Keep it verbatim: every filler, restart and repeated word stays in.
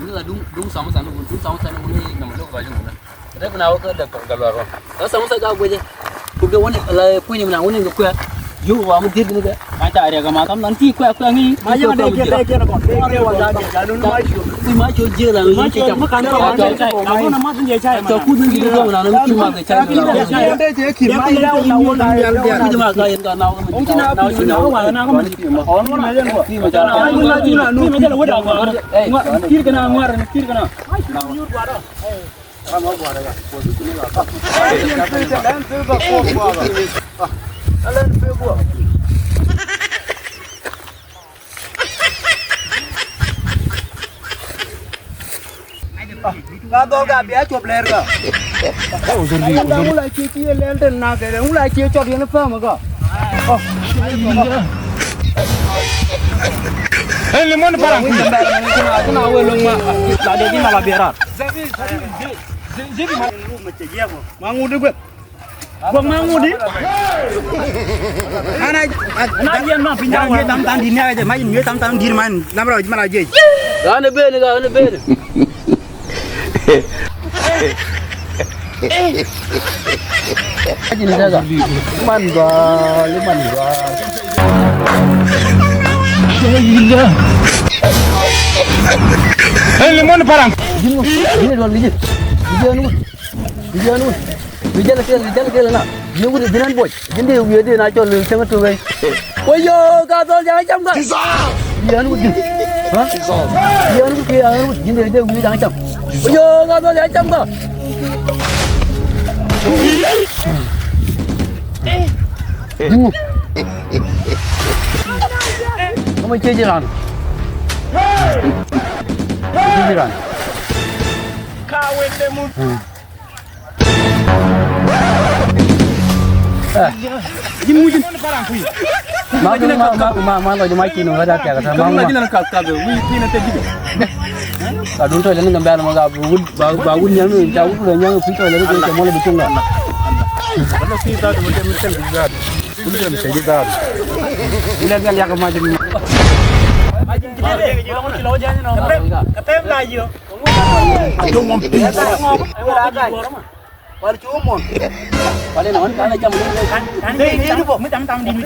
Ni la duŋ, duŋ samusa ni wun, duŋ samusa ni wun ni nama lok ba jiŋ wun. Rep na wä kä dek tɔk gal ba rɔ. La samusa ga guejɛ. Kub de wani la puny mi na wani ga kuɛ. Yu wa mi dir ni ga. Ma ca riɛk ma kam nan ti kuɛ kuɛ ŋi̱i̱. Ma yɛ ma dee jiɛ dee jiɛ na kɔn. Dee jiɛ wa ga jiɛ ja nun ma cu. Kui̱ ma cu jiɛ la nun ci cam. Ma cu ma kan ma ma ma ma ma ma ma. Tɔ kut ni jiɛ jɔŋ na nun ci ma ga ca. Dee jiɛ kir ma yɛ da wa na wun na yal biar. Kui̱ ma ka yɛn ga na wun. Ɔn ci na kui̱ na wa na ma. Ɔn ma yɛn ko. Kui̱ ma ca na. Kui̱ ma ca na wun na wun. Kir kɛ na ŋuar ni kir kɛ na. Ka dhɔl ka bia cop lɛr ka. Ŋula cie cie lɛl den na kɛ ŋula cie cɔt yɛn pam ka. Ɛn limon param. Kina kina we lung ma la de di ma la biara. Ma ŋut di guek. Guek ma ŋut di. Ana ana yɛn ma piny da wa tam tam di ni a ma yɛn tam tam di man lam ra ma la jej. Ana ben ga ana ben. Ajin daga. Man ba li man ba. Hei limon param. Jin mo jin don gije. Gije nu. Gije nu. Gije la kel gije la kel na. Ni wut jinan boy. Jin de wiye de na chol cema to gai. Wayo ka dol ja cham ka. Yan wut. Ha? Yan wut ke yan wut jin de de wiye ja cham. Wayo ka dol ja cham ka. Dingu. Kama ce jiran. Ce jiran. Ka wende mu. Jin mu jin. Ma ma ma ma ma lɔ jɛ ma ci nɔ wɛda kɛ ka ta ma ma. Ka dun tɔ lɛ ni gambɛl ma ga wut ba wut nyang ni ta wut nyang pi tɔ lɛ ni kɛ mɔlɛ bi tunga. Wut nyang kɛ jiga. Ila gɛl yak ma jin. Ka tem la yio. I don't want peace. Wal cu mon. Wal in wan kan jam. Kan kan mi tam tam di mi.